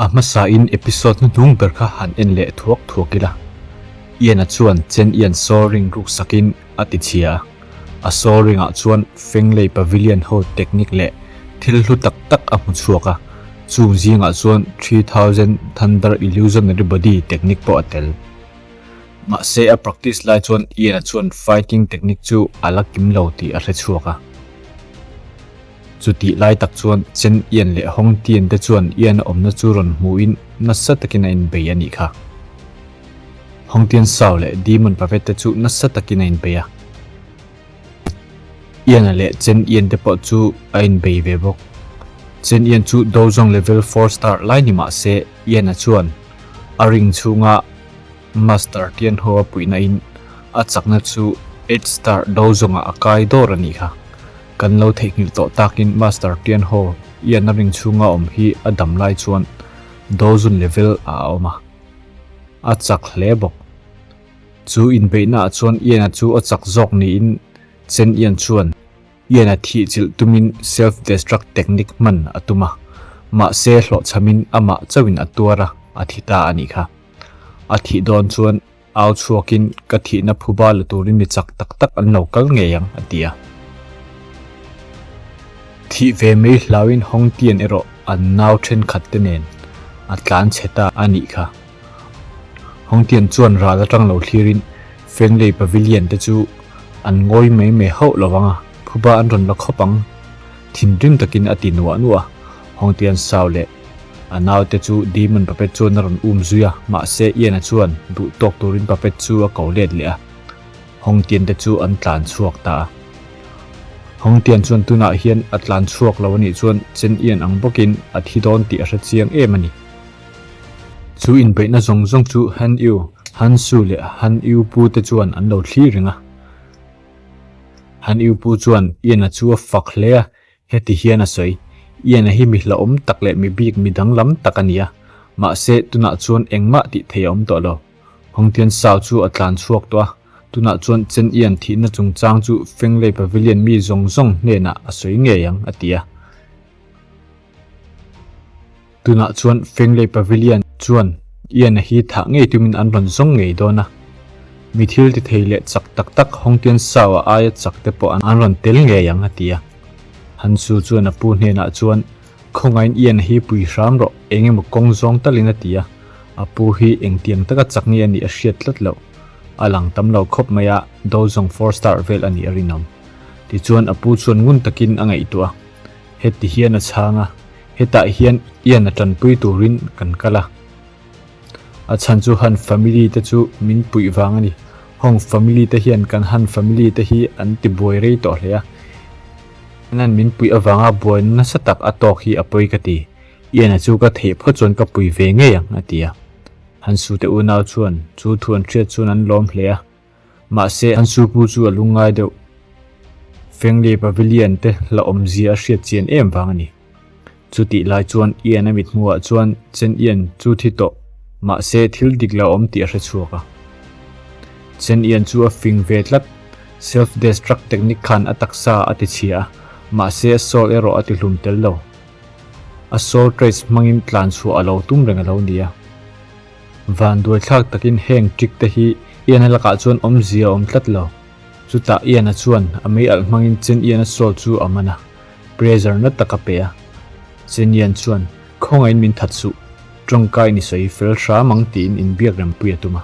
A hmasain episode hnuhnung ber kha han en leh thuak thuak ila. Ian-a chuan Chen Ian Soul Ring ruk sakin a ti chhia a. A Soul Ring-ah chuan Fenglei Pavilion ho technique leh thil hlu tak tak a hmu chhuak a, chung zingah chuan 3000 Thunder Illusionary Body technique pawh a tel. Mahse a practice lai chuan Ian-a chuan fighting technique chu a la kim lo tih a hre chhuak a. Chutih lai tak chuan Chen Ian leh Hong Tian te chuan Ian-a awmna chu rawn hmuhin nasa takin a inbei a nih kha. Hong Tian Sao leh Demon Puppet te chu nasa takin a inbei a. Ian-a leh Chen Ian te pawh chu a inbei ve bawk. Chen Ian chu Dozong level four star lai ni mah se Ian-a chuan a ring chhunga Master Tianho a puihna in a chakna chu eight star Dozong ah a kai dawr a nih kha. Kan lo theihnghilh tawh takin Master Tianho Ian-a ring chhunga awm hi a dam lai chuan Dozun level ah a awm a, a chak hle bawk. Chu inbeihnaah chuan Ian-a chu a chak zawk niin Chen Ian chuan Ian-a thih chilh tumin self-destruct technique hman a tum a, mahse hlawhchhamin amah chauhin a tuar a, a thi ta a nih kha. A thih dawn chuan au chhuakin ka thihna phuba la turin mi chak tak tak an lo kal ngei ang a ti a. Thih ve mai hlauin Hong Tian erawh an nau thenkhat te nen a tlan chhe ta a nih kha. Hong Tian chuan ral atang lo thlirin Fenglei Pavilion te chu an ngawi mai mai hauh lo vang a, phuba an rawn la khawp ang. Thinrim takin a ti nuah nuah a, Hong Tian sau leh a naute chu Demon Puppet chuan a rawn um zui a, mahse Ian-a chuan duh tawk turin Puppet chu a ko let leh a, Hong Tian te chu an tlan chhuak ta a. Hong Tian chuan tunah hian a tlan chhuak lo anih chuan Chen Ian ang bawkin a thi dawn tih a hre chiang em a ni. Chu inbeihna zawng zawng chu Han Yu, Han Su leh Han Yu Pu te chuan an lo thlir reng a. Han Yu Pu chuan Ian-a chu a fak hle a, heti hian a sawi, Ian-a hi mi hlauhawm tak leh mi bik mi danglam tak a ni a, mahse tunah chuan engmah tih thei a awm tawh lo. Hong Tian Sao chu a tlan chhuak tawh a, tunah chuan Chen Ian thihna chungchang chu Fenglei Pavilion mi zawng zawng hnenah a sawi ngei ang, a ti a. Tunah chuan Fenglei Pavilion chuan Ian-a hi thah ngei tumin an rawn zawng ngei dawn a. Mi thil ti thei leh chak tak tak Hongtian Sao-a aia chak te pawh an rawn tel ngei ang a ti a. Han Su chuan a pu hnenah chuan Khawngaiin Ian-a hi pui hram rawh, eng emaw kawng zawng talin a ti a. A pu hi engtiang taka chak nge a nih a hriat tlat loh. A lang tam lo khawp mai a, Dozong four star vel a nih a rinawm. Tichuan a pu chuan ngun takin a ngaihtuah a. Heti hian a chhang a, hetah hian Ian a tanpui turin kan kal a. A chhan chu Han family te chu min puih vang a ni. Hong family te hian kan Han family te hi an ti buai rei tawh hle a. Ian min puih avanga buaina nasa tak a tawk hi a pawi ka ti. Ian-a chu ka theih phawt chuan ka pui ve ngei ang, a ti a. Han Sute unau chuan chu thu an hriat chuan an lawm hle a. Mahse, an supu chu a lungngai deuh. Fenglei Pavilion te la awmzia a hriat chian em vang a ni. Chutih lai chuan Ian a mithmuhah chuan Chen Ian chu thi tawh, mahse thil dik lo awm tih a hre chhuak a. Chen Ian chu a fing ve tlat, self-destruct technique khan a taksa a ti chhia a, mahse a soul erawh a ti hlum tel lo. A soul trace hmangin tlan chhuah a lo tum reng a lo ni a. Vanduaithlak takin heng trick te hi Ian-a lakah chuan awmzia a awm tlat lo. Chutah Ian-a chuan a mei alh hmangin Chen Ian-a sawl chu a man a, pressure na tak a pe a. Chen Ian chuan, Khawngaihin min that suh, tawngkai ni sawi fel hram ang tiin inbiak rempui a tum a.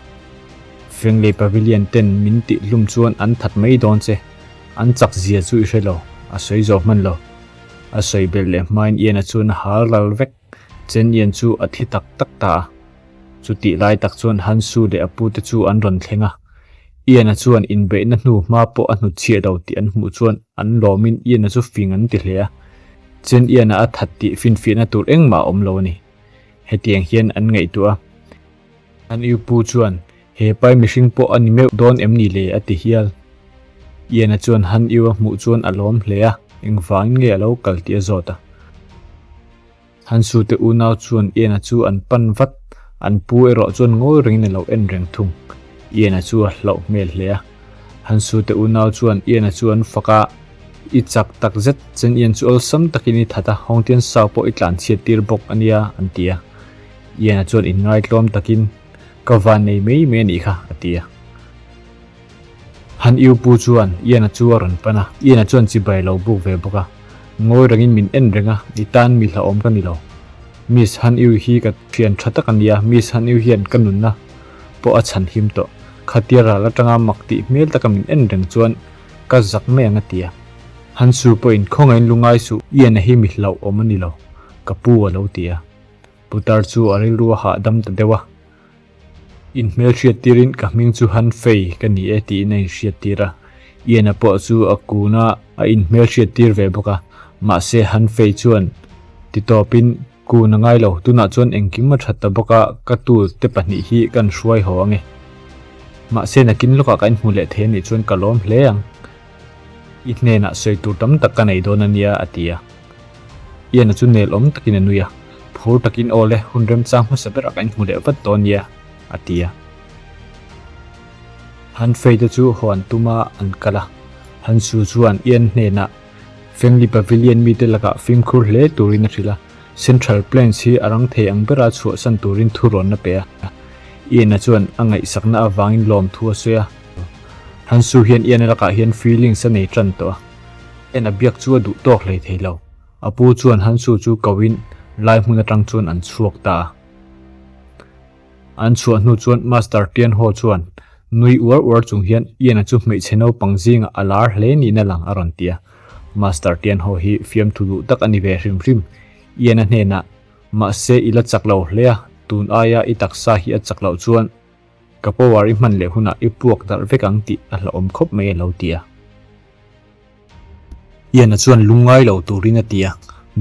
Fenglei Pavilion ten min tih hlum chuan an that mai dawn che, an chak zia chu i hre lo, a sawi zawh hman lo. A sawi belh leh hmain Ian-a chuan a hal ral vek. Chen Ian chu a thi tak tak ta a. Chutih lai tak chuan Han Su leh a pute chu an rawn thleng a. Ian-a chuan inbeihna hnu hma pawh a hnutchhiah lo tih an hmuh chuan an lawmin Ian-a chu fing an ti hle a. Chen Ian-a a that tih finfiahna tur engmah a awm lo a ni. Hetiang hian an ngaihtuah a. An U Pu chuan, He pai mihring pawh a ni meuh dawn em ni le? a ti hial. Ian-a chuan Han U a hmuh chuan a lawm hle a, engvangin nge a lo kal tih a zawt a. Hansu te unau chuan Ian-a chu an pan vat, an pu erawh chuan ngawi rengin a lo en reng thung. Ian-a chu a hlauh hmel hle a. Hansu te unau chuan Ian-a chu an fak a, I chak tak zet chen Ian chu awlsam takin i that a, Hongtian sau pawh i tlanchhiat tir bawk a nia, an ti a. Ian-a chuan inngaitlawm takin, Ka van nei mai mai a nih kha, a ti a. Han Iu pu chuan Ian-a chu a rawn pan a, Ian-a chuan chibai a lo buk ve bawk a. Ngawi rengin min en reng a, I tan mi hlauhawm ka ni lo. Miss Han Iu hi ka thian tha tak a nia, Miss Han Iu hian ka nunna pawh a chhan him tawh. Khatia ral atanga mak tih hmel taka min en reng chuan ka zak mai ang a ti a. Han Su pawhin khawngaihin lu ngai suh, Ian-a hi mi hlauhawm a ni lo, ka pu a lo ti a. Putar chu a rilru a hahdam ta deuh a. Inhmelhriat tirin ka hming chu Han Fei ka ni e tiin a inhriat tir a. Ian-a pawh chu a kun a, a inhmelhriat tir ve bawk a. Mahse Han Fei chuan ti tawpin kun a ngai lo, tunah chuan engkim a that ta bawk a, ka tu te pahnih hi kan hruai haw ange. Mahse nakin lawkah ka inhmu leh thei anih chuan ka lawm hle ang. I hnenah sawi tur tam tak ka nei dawn a nia a ti a. Ian-a chu nel awm takin a nui a, phur takin aw le, hun remchang hmasa berah ka inhmu leh vat dawn nia, a ti a. Han Fei te chu haw an tum a, an kal a. Han Su chuan Ian hnenah Fengli Pavilion mite lakah fimkhur hle turin a hrilh a, Central Plains hi a rang thei ang bera chhuahsan turin thurawn a pe a. Ian-a chuan a ngaihsakna avangin lawmthu a sawi a. Han Su hian Ian-a lakah hian feelings a nei tan tawh a. En a biak chu a duh tawk hlei thei lo. A pu chuan Hansu chu ko in lai hmun atang chuan an chhuak ta a. An chhuah hnu chuan Master Tian Ho chuan nui uar uar chung hian Ian-a chu hmeichhe naupang zingah a lar hle niin a lang a rawn ti a. Master Tian Ho hi fiamthu duh tak a ni ve hrim hrim. Ian-a hnenah, Mahse i la chak lo hle a, tun aia i taksa hi a chak loh chuan ka power i hman leh hunah i puak darh vek ang tih a hlauhawm khawp mai a lo ti a. Ian-a chuan lungngai lo turin a ti a,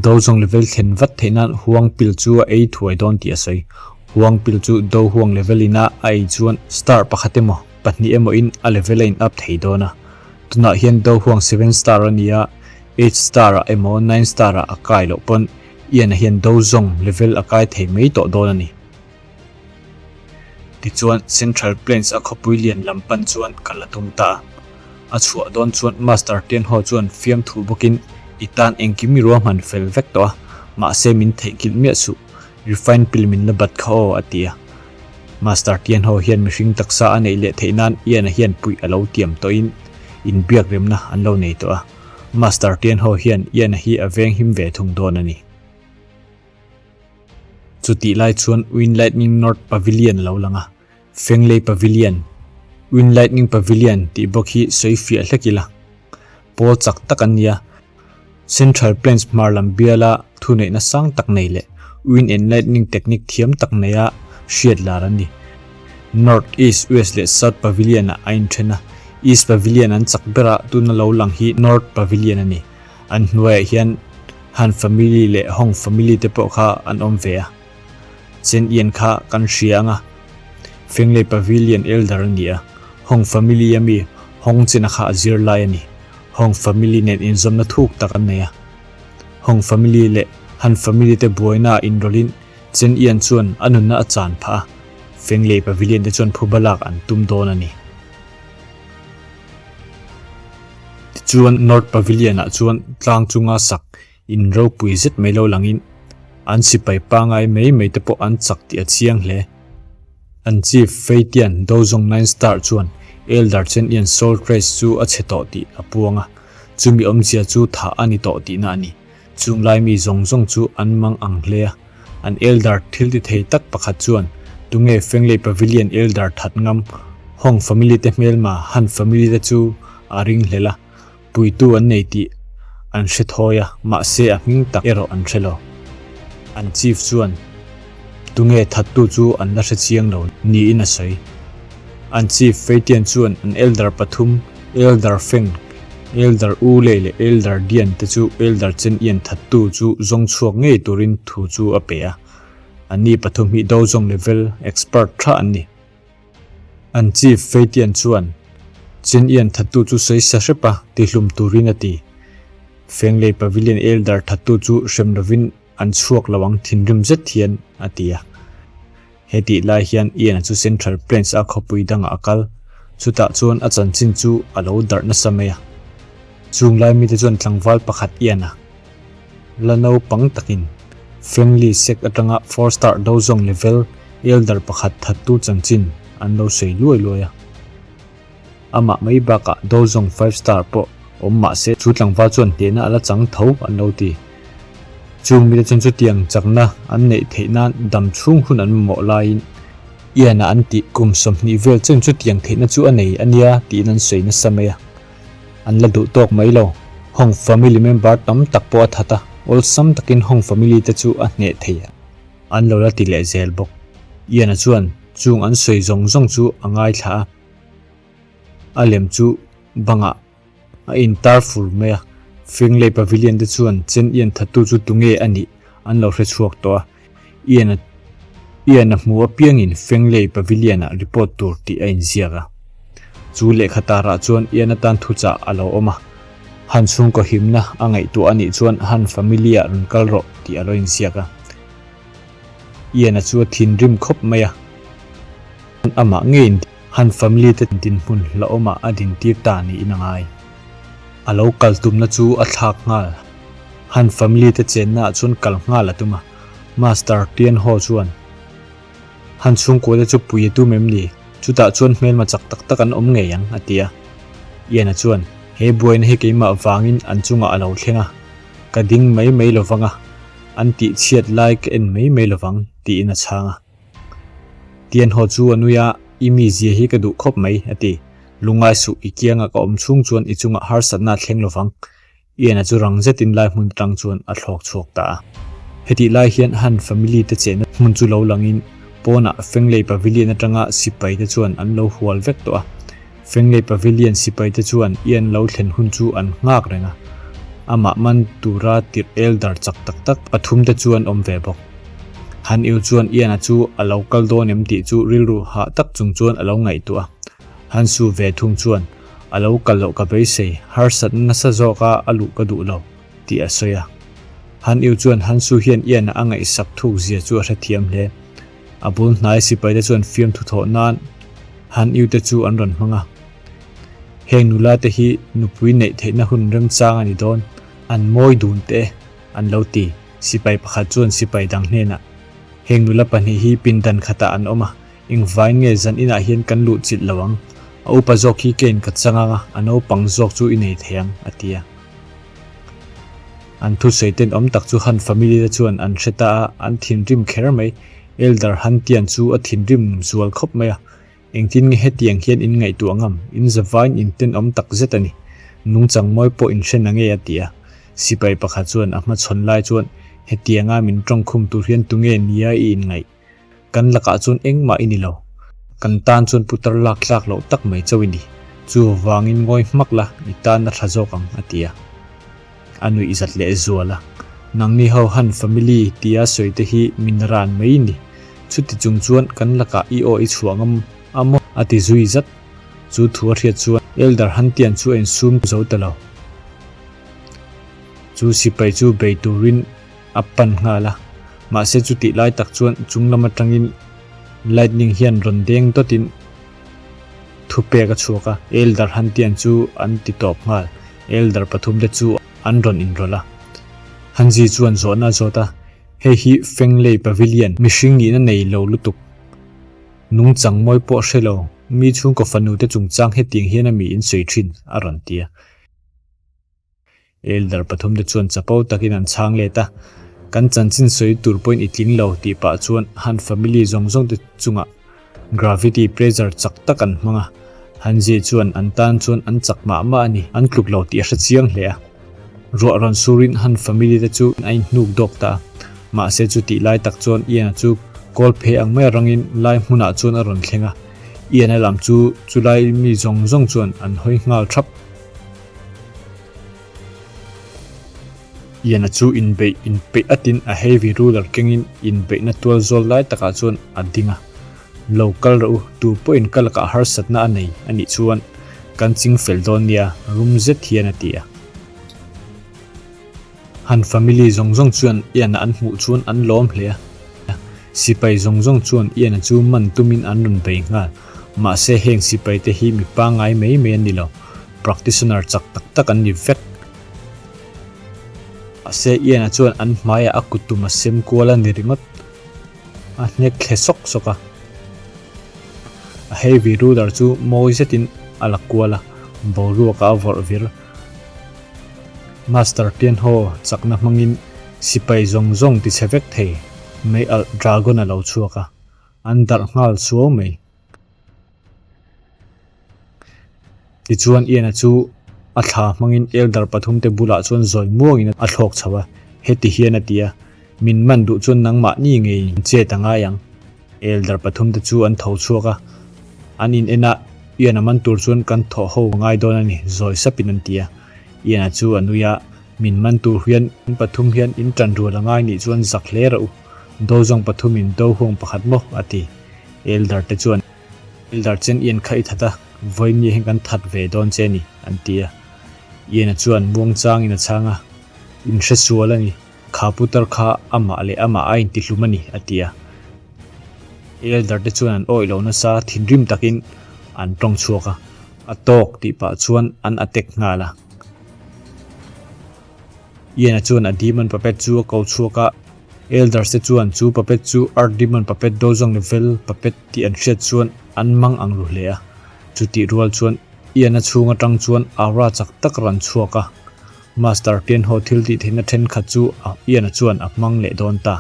Do zawng level thlen vat theih nan huang pil chu a ei thuai dawn tih a sawi. Huang pil chu Do huang level ina a ei chuan star pakhat emaw, pahnih emaw in a level a in up thei dawn a. Tunah hian Do huang seven star a ni a, eight star ah emaw nine star ah a kai loh pawn Ian-a hian Do zawng level a kai thei mai tawh dawn a ni. Tichuan, Central Plains a khawpui lian lam pan chuan kal a tum ta a. A chhuah dawn chuan Master Tianho chuan fiamthu bawkin, I tan engkim i ruahman fel vek tawh a, mahse min theihnghilh miah suh, refine pill min la bat kha aw, a ti a. Master Tianho hian mihring taksa a neih leh theih nan Ian-a hian puih a lo tiam tawhin inbiak remna an lo nei tawh a. Master Tianho hian Ian-a hi a venghim ve thung dawn a ni. Chutih lai chuan Wind Lightning North Pavilion a lo lang a, Fenglei Pavilion, Wind Lightning Pavilion tih bawk hi sawi fiah hlek ila. Pawl chak tak an ni a, Central Plains hmar lam biala thuneihna sang tak nei leh Wind and Lightning technique thiam tak neia hriat lar an ni. North, East, West leh South Pavilion ah a inthen a, East Pavilion an chak ber a, tuna lo lang hi North Pavilion a ni. An hnuaiah hian Han family leh Hong family te pawh kha an awm ve a. Chen Ian kha kan hria ang a, Fenglei Pavilion elder a ni a, Hong family a mi Hong Chena kha a zir lai a ni. Hong family nen inzawmna thuk tak an nei a. Hong family leh Han family te buaina ah inrawlhin Chen Ian chuan a nunna a chan phah a, Fenglei Pavilion te chuan phuba lak an tum dawn a ni. Tichuan North Pavilion ah chuan tlang chunga sak in ropui zet mai lo langin an sipai pangai mai mai te pawh an chak tih a chiang hle. An Chief Feitian Dozong Nine Star chuan Elder Chen Ian Soul Trace chu a chhe tawh tih a puang a, chumi awmzia chu thah a ni tawh tihna a ni. Chung lai mi zawng zawng chu an mang ang hle a, an elder thil ti thei tak pakhat chuan tunge Fenglei Pavilion elder that ngam Hong family te hmelma Han family te chu a ring hlel a, puitu an nei tih an hre thawi a, mahse a hming tak erawh an hre lo. An chief chuan tunge thattu chu an la hre chiang lo niin a sawi. An chief Feitian chuan an elder pathum, Elder Feng, Elder U Lei leh Elder Dian te chu Elder Chen Ian thattu chu zawng chhuak ngei turin thu chu a pe a. Anni pathum hi do zawng level expert tha an ni. An chief Feitian chuan Chen Ian thattu chu sawi sa hrep a, tihlum turin a ti. Feng Lei Pavilion Elder thattu chu hrem lovin an chhuak lo ang thinrim zet hian a ti a. Hetih lai hian Ian-a chu Central Plains a khawpui dangah a kal, chutah chuan a chanchin chu a lo darh nasa mai a. Chung lai mite chuan tlangval pakhat Ian-a la naupang takin. Fengli sect atanga four star dozong level elder pakhat thattu chanchin an lo sawi luai luai a. Amah mai bakah dozong five star pawh awm mah se chu tlangval chuan hnehna a la chang tho an lo ti. Chung mite chuan chutiang chakna an neih theih nan dam chhung hun an mamawh laiin Ian-a an tih kum 20 vel chen chutiang theihna chu a nei a nia tiin an sawi nasa mai a. An la duh tawk mai lo. Hong family member tam tak pawh a that a, awlsam takin Hong family te chu a hneh thei a. An lo la ti leh zel bawk. Ian-a chuan chung an sawi zawng zawng chu a ngaithla a. A lem chu bangah a intar fur mai a. Fenglei Pavilion te chuan Chen Ian thattu chu tunge a nih an lo hre chhuak tawh a. Ian-a Ian-a hmu apiangin Fenglei Pavilion-ah report tur tih a inziak a. Chu lehkha tarah chuan Ian-a tan thuchah a lo awm a. Han chhungkaw himna a ngaihtuah a nih chuan Han family-ah rawn kal rawh tih a lo inziak a. Ian-a chu a thinrim khawp mai a. Amah ngeiin Han family te dinhmun hlauhawmah a dintir ta niin a ngai. A lo kal tumna chu a thlak nghal. Han family te chenna ah chuan kal nghal a tum a. Master Tian Ho chuan, Han chhungkua te chu pui a tum em ni? Chutah chuan hmelma chak tak tak an awm ngei ang, a ti a. Ian-a chuan, He buaina hi keimah vangin an chungah a lo thleng a. Ka ding mai mai lovang a, an tihchhiat lai ka en mai mai lovang, tiin a chhang a. Tianhaw chu a nui a, I mi zia hi ka duh khawp mai, a ti. Lungngai suh, i kianga ka awm chhung chuan i chungah harsatna a thleng lovang. Ian-a chu rang zetin lai hmun atang chuan a thlawk chhuak ta a. Hetih lai hian Han family te chenna hmun chu lo langin pawnah Fenglei Pavilion atanga sipai te chuan an lo hual vek tawh a. Fenglei Pavilion sipai te chuan Ian lo thlen hun chu an nghak reng a, amah man tura tirh elder chak tak tak pathum te chu an awm ve bawk. Han Yu chuan Ian-a chu a lo kal dawn em tih chu rilru hah tak chung chuan a lo ngaihtuah a. Han Su ve thung chuan, A lo kal loh ka beisei, harsatna nasa zawka a luh ka duh lo, tih a sawi a. Han Yu chuan Han Su hian Ian-a a ngaihsak thuk zia chu a hrethiam hle. A bul hnai sipaite chuan fiamthu thawh nan Han Yu te chu an rawn hmang a. Heng nula te hi nupui neih theihna hun remchang a ni dawn, an mawi dun teh e, an lo ti. Sipai pakhat chuan sipai dang hnenah, Heng nula pahnih hi pindan khatah an awm a, engvain nge zan inah hian kan luh chilh lo ang? A upa zawk hi kein ka chang ang a, a naupang zawk chu i nei thei ang, a ti a. An thusawi tenawm tak chu Han family te chuan an hre ta a, an thinrim kher mai. Elder Han Tian chu a thinrim zual khawp mai a, Engtin nge hetiang hian in ngaihtuah ngam? In zavain in tenawm tak zet a ni. Nungchang mawi pawh in hre na nge a ti a. Sipai pakhat chuan a hmachhawn lai chuan, Hetianga min tawngkhum tur hian tunge nia i inngaih? Kan lakah chuan engmah i ni lo. Kan tan chuan putar lak tlak loh tak mai chauh i ni. Chu vangin ngawi hmak la, i tan a tha zawk ang, a ti a. A nuih zat leh zual a. Nangni ho han family tia sawi te hi min ran mai i ni. Chuti chung chuan kan lakah i aw i chhuah ngam a maw? a ti zui zat. Chu thu a hriat chuan Elder Hantian chu a insum zo ta lo. Chu sipai chu bei turin a pan nghal a, mahse chutih lai tak chuan chung lam atangin lightning hian rawn deng dawtin thupek a chhuak a, Elder Hantian chu an ti tawp nghal, Elder pathum te chu an rawn inrawlh a. Hanzi chuan zawhna a zawt a, Hei hi Fenglei Pavilion mihring nihna nei lo lutuk, nungchang mawi pawh hre lo, mi chhungkaw fanu te chungchang hetiang hian a mi in sawi thin, a rawn ti a. Elder pathum te chuan chapo takin an chhang let a, Kan chanchin sawi tur pawhin i tling lo tih pah chuan Han family zawng zawng te chungah gravity pressure chak tak an hmang a, Han Zi chuan an tan chuan an chak mah mah a ni, an tluk lo tih a hre chiang hle a. Ruah rawn surin Han family te chu a inhnuk dawk ta a, mahse chu tih lai tak chuan Ian-a chu kawl phe ang mai a rangin lai hmunah chuan a rawn thleng a, Ian-a lam chu chulai mi zawng zawng chuan an hawi nghal thap. Ian-a chu inbeih inpeih atin a heavy ruler kengin inbeihna tual zawl lai takah chuan a ding a. Lo kal rawh u, tu pawhin ka lakah harsatna a nei a nih chuan kan ching fel dawn nia, rum zet hian a ti a. Han family zawng zawng chuan Ian-a an hmuh chuan an lawm hle a. Sipai zawng zawng chuan Ian-a chu man tumin an rawn bei nghal. Mahse heng sipai te hi mi pangngai mai mai an ni lo. Practitioner chak tak tak an ni vek. Mahse Ian-a chuan an hmaiah a kuttum a sem kual a ni ringawt. A hnek thle sawk sawk a. A heavy ruler chu mawi zetin a la kual a, boruakah a vawrh vir. Master Tianho chakna hmangin sipai zawng zawng ti chhe vek thei mei alh dragon a lo chhuak a, an darh nghal suau mai. Tichuan Ian-a chu a thla hmangin Elder pathumte bulah chuan zawi muangin a thlawk chho a, heti hian a ti a, Min man duh chuan nangmahni ngeiin chet a ngai ang. Elder pathumte chu an tho chhuak a, an in en a, Ian-a man tur chuan kan thawh ho ngai dawn a ni, zawi sapin an ti a. Ian-a chu a nui a, Min man tur hian in pathum hian in tan rual a ngai nih chuan zak hle rawh u, dozawng pathumin do huang pakhat maw? a ti. Elder te chuan. Elder chen Ian kha i that a, vawiin hian kan that ve dawn che a ni, an ti a. Ian-a chuan muangchangin a chhang a, In hre sual a ni, kha putar kha amah leh amah a intihlum a ni, a ti a. Elder te chuan an awih lo nasa thinrim takin an tawng chhuak a, a tawk tih pah chuan an attack nghal a. Ian-a chuan a demon puppet chu a ko chhuak a, Elders te chuan chu puppet chu Earth Demon Puppet Dojang Level Puppet tih an hriat chuan an mang ang ru hle a. Chutih rual chuan Ian-a chhung atang chuan aura chak tak rawn chhuak a, Master Tianho thil tih theihna thenkhat chu Ian-a chuan a hmang leh dawn ta.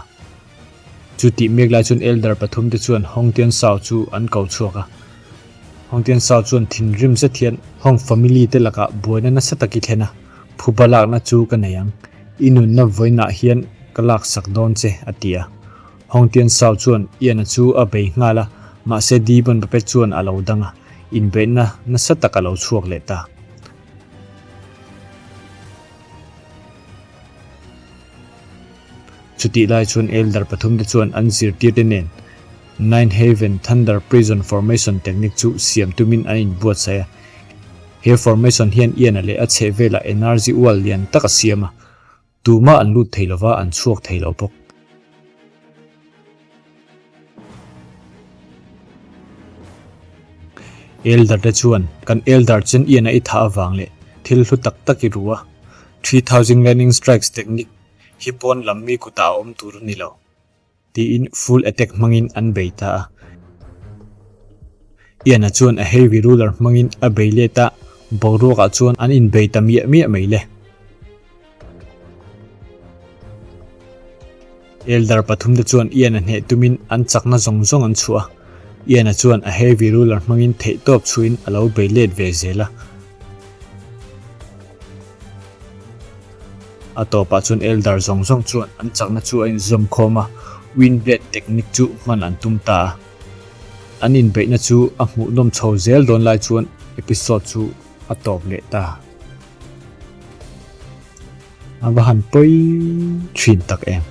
Chutih mek lai chuan Elder pathumte chuan Hong Tian Sao chu an ko chhuak a. Hong Tian Sao chuan thinrim zet hian Hong family te lakah buaina nasa tak i thlen a, phuba lakna chu ka nei ang. I nunna vawiinah hian ka laksak dawn che, a ti a. Hong Tian Sao chuan Ian-a chu a bei nghal a, mahse Demon Puppet chuan a lo dang a, inbeihna nasa tak a lo chhuak leh ta. Chutih lai chuan Elder pathumte chuan an zirtirte nen Nine Haven Thunder Prison Formation Technique chu siam tumin an inbuatsaih a. He formation hian Ian-a leh a chhehvelah energy ual lian tak a siam a, tumah an lut thei lova an chhuak thei lo bawk. Elder te chuan kan Elder chen Ian-a i thah avang leh thil hlu tak tak i ru a, 3000 Lightning Strikes Technique hi pawn lam mi kutah a awm tur a ni lo. Tiin full attack hmangin an bei ta a. Ian-a chuan a heavy ruler hmangin a bei let a, boruakah chuan an inbei ta miah miah mai le. Elder pathumte chuan Ian-a hneh tumin an chakna zawng zawng an chhuah a. Ian-a chuan a heavy ruler hmangin theihtawp chhuin a lo bei let ve zel a. A tawpah chuan Elder zawng zawng chuan an chakna chu a inzawm khawm a, Wind Blade technique chu hman an tum ta a. An inbeihna chu a hmuhnawm chho zel dawn lai chuan episode chu a tawp leh ta. A va han pawi thin tak em.